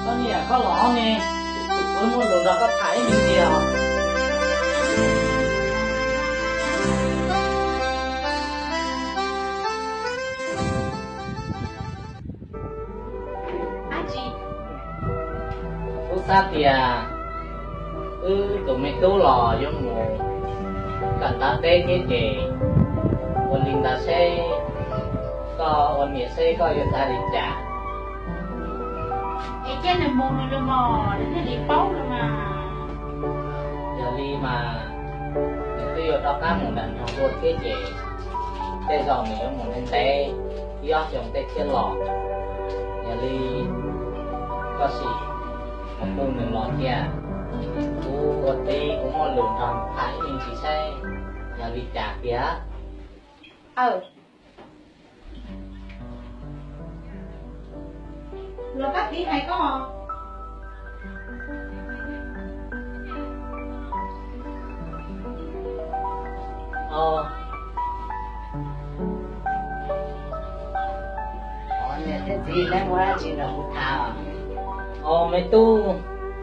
Koj niam, koj los ne, kuv muaj lus nrog koj tham ib me ntsis os. Kuv xav tias wb tus me tub los yuav mus kawm ntawv deb thiab ces ua li ntawd seb koj ua niam seb koj yuav xav li cas. Es cia nws mus nws los mas, nws thiaj li paub no mas. Yog li mas nws twb yuav rov qab mus nram nroog dua thiab ces tej zaum nws yuav mus ntev ntev ib ob xyoos tej thiab los. Yog li koj sim mus tu nws los cia, kuv ua txiv kuv muaj lus nrog nws tham ib me ntsis seb yog li cas tiag. Los koj txiv hais koj. Niam thiab txiv, neb muaj dab tsi nrog kuv tham? Au, me tub,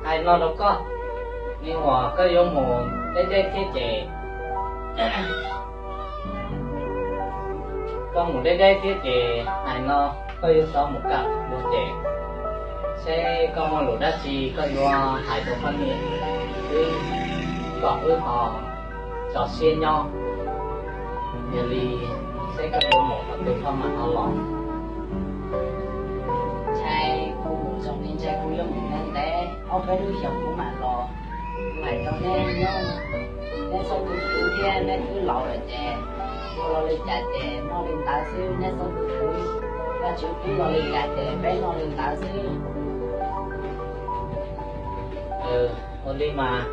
hais no rau koj, me uas koj yuav mus deb deb thiab ces, koj mus deb deb thiab ces hais no koj yuav xav mus kawm dua ces seb koj muaj lus dab tsi koj yuav hais rau poj niam wb kom wb ho tso siab nyob. Yog li seb koj yuav mus qhov twg koj mam ho los. Ntshai kuv mus zoo li ntshai kuv yuav mus ntev ntev ob peb lub xyoos kuv mam los. Kuv hais rau neb nyob, neb txhob tu khwv thiab, neb twb laus lawm ces ua los li cas ces noj li ntawd xwb, neb txhob tu khwv. Vajtswv pub los li cas ces peb noj li ntawd xwb. Ua li mas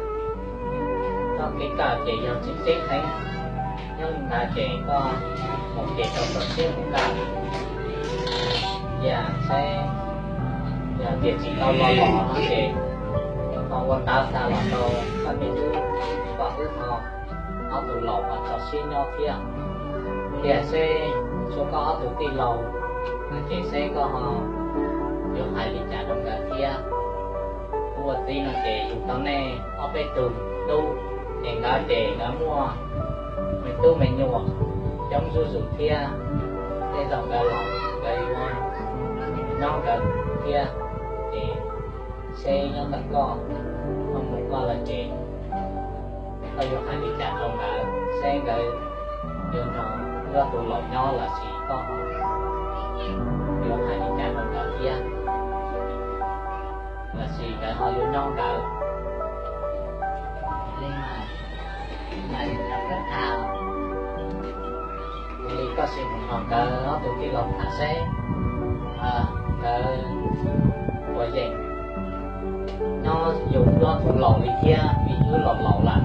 koj kev kawm ces yog tseem ceeb heev, nyob li ntawd ces koj mus ces tau txaus siab mus kawm. Yog seb, yog tias tsis tau los los no ces ho ua ntawv xa los rau koj me tub kom wb ho ob tug laus ho tso siab nyob thiab. Tiam seb tshuav koj ob tug tij laug no ces seb koj ho yuav hais li cas rau nkawd thiab. Kuv ua txiv no ces yug tau nej ob peb tug tub, ces nkawd ces nkawd muaj me tub me nyuam coob zuj zus thiab. Tej zaum nkawd los nkawd yuav nyob nkawd thiab, ces seb nyob ntawm koj, koj mus koj lawm ces koj yuav hais li cas rau nkawd, seb nkawd yuav nrog wb ob tug laus nyob los sis koj yuav hais li cas rau nkawd thiab, los sis nkawd ho yuav nyob nkawd. Ua li koj sim mus nrog nkawd ob tug tij laug tham seb nkawd puas yeem nyob yug wb ob tug laus li thiab, vim wb los laus lawm,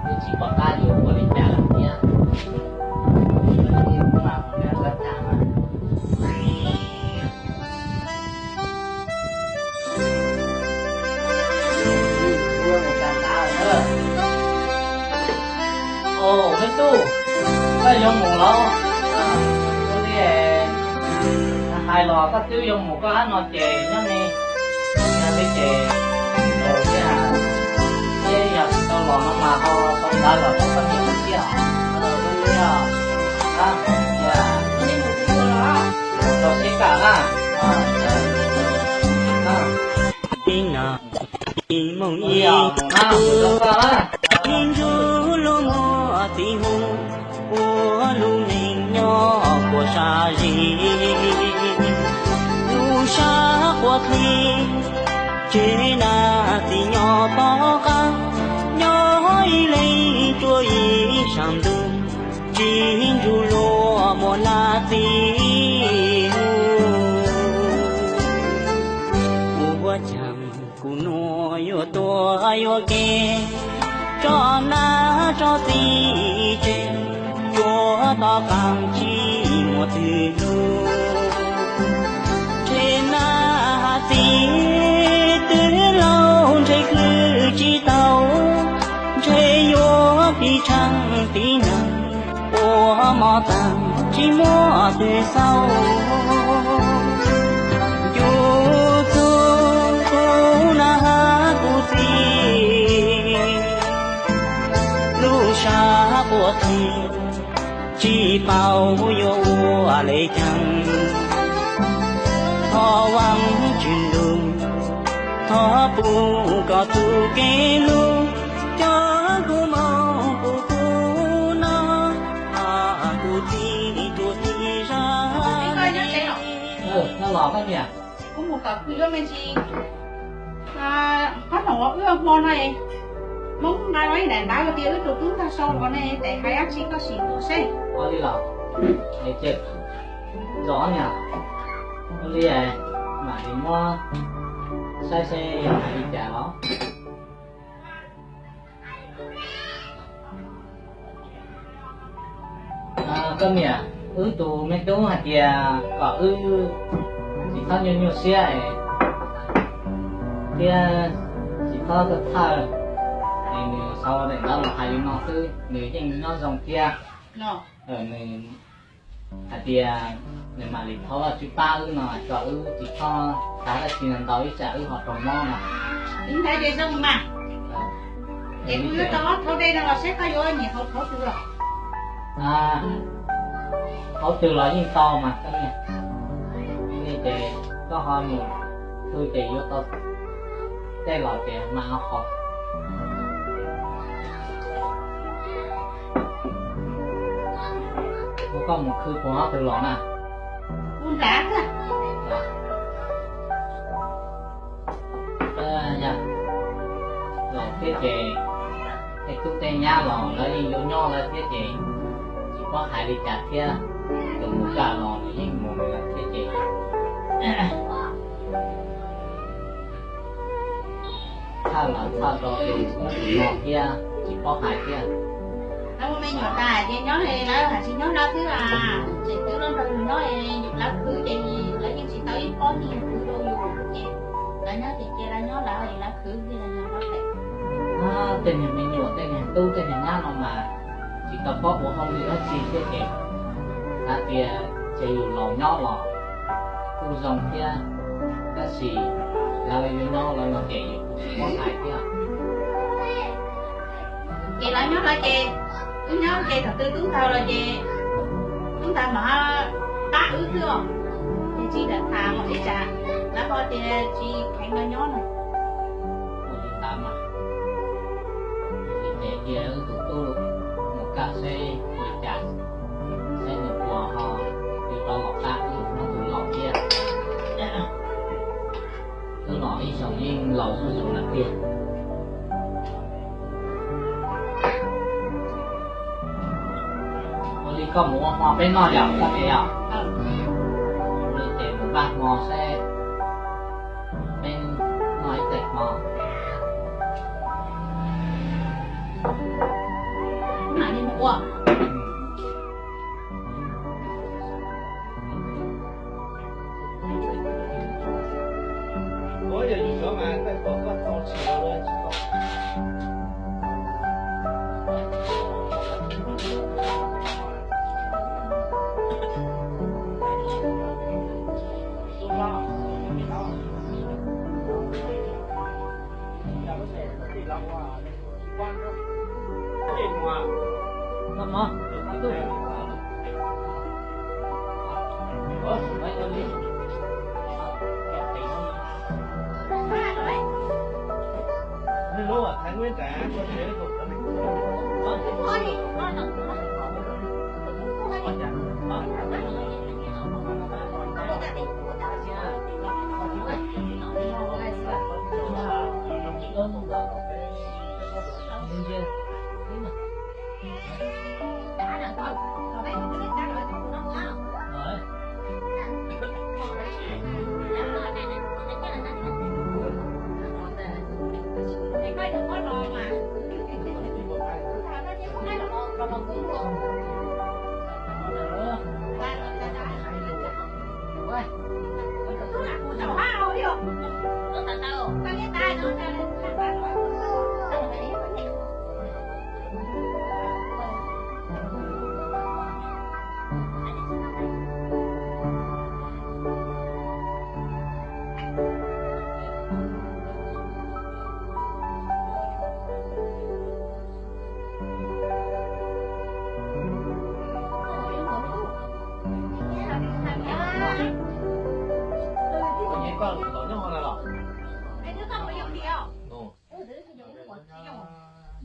wb tsis pom qab yuav ua li cas lawm thiab. Au, me tub, koj yuav mus los? Ua li hais los koj twb yuav mus koj ab no ces nyob ne, yog li ces mus thiab, seb yog tsis tau los no mas ho sau ntawv los rau koj niam thiab os. Txaus siab kawm na. Ib no, ib moos ib, ib ntsuj lub muaj txiv hu, ua lub neej nyob puas sab zis, lub sab quav dlig, tseg na txiv nyob tom qab, nyob ib leeg rua ib sab ntug, tsis ntsug luag muaj na txiv hu. Ua caag kuv nuav yuav tuag yuav ke, tso nab tso txiv tseg, tsuav tom qaab tsis muaj twg hlub. Ntshe nab has txiv twb laug, ntshe khwv tsis tau, ntshe yuav pib tshaaj pib naag, ua mob taag tsis muaj twg xauj. Ncu txug Tsis paub yuav ua le caag, thov Vaajtswv lug, thov pum koj tug kev lug, coj kuv moog puag tug no, kuv txij tuag txij zog. Kuv mus kom kuv yuav me ntsis qhob noom ua wb hmo no, Hmoob nqa los ib daim ntawv tias wb tus tub ntag sau los ne, tes hais dab tsi koj sim ua seb. Ua li los, es ces zov niam, ua li mam li muab saib seb yog hais li cas los. Koj niam, wb tus me tub hais tias kom wb tsis txhob nyuaj nyuaj siab thiab tsis txhob txhawj, es nws sau daim ntawv los hais li no xwb, nws yeej nyob zoo thiab. Nws hais tias nws mam li thov Vajtswv pab wb no, kom wb tsis txhob xav dab tsi ntau, ib tsam wb ho raug mob no. Ib ntawd ces zoo mas. Ces kuv yuav tau ob thauv dej no los seb koj yuav nyiam hauv qhov twg los. Qhov twg los yeej tau mas koj niam. Li ces koj ho mus khw ces yuav tau tej los ces mas ho haus. Ua koj mus khw puag qhov twg los na? Ua nrad. Yog los thiab ces tej tub tej nyab los lawv yeej yuav nyob lawm thiab ces tsis paub hais li cas thiab, tus mus kaj los nws yeej mus lawm thiab ces txhawj los txhawj rau tus mus thiab tsis paub hais thiab. Lawv ua me nyuam tas ces nyob es lawv hais tsis nyob lawv xwb as, tseem twb los nrog yus nyob es lawv khwv ces lawv yeej tsis tau ib pob nyiaj khwv rau yus ces lawv nyob ces cia lawv nyob lawv, lawv khwv cia lawv nyob lawv pem. Tej niag me nyuam tej niag tub tej niag nyab no mas tsis tau paub ua hauj lwm dab tsi thiab ces hais tias ces yus laus nyob los kuj zoo thiab, tab sis lawv yuav nyob lawv no ces yus kuj tsis paub hais thiab. Ces lawv nyob lawv ces wb nyob ces thaum twg tub ntawd los ces tub ntawd mam pab wb xwb os. Ces tsis lam tham ib tsam lawv ho tias tsis kheev los nyob no. Ua li ntawd mas, ces cia wb tus tub mus kaj seb li cas, seb nws puas ho yuav tau los pab wb tus laus thiab. Wb los ib xyoos yeej laus zuj zus lawm tiag. Ua li koj mus ua hmo peb noj yom koj niam yom? Ua li ces mus npaj hmo seb peb noj ib teg hmo.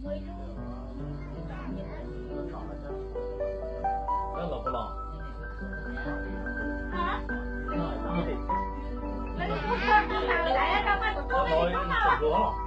Los puas los? Los, los, los.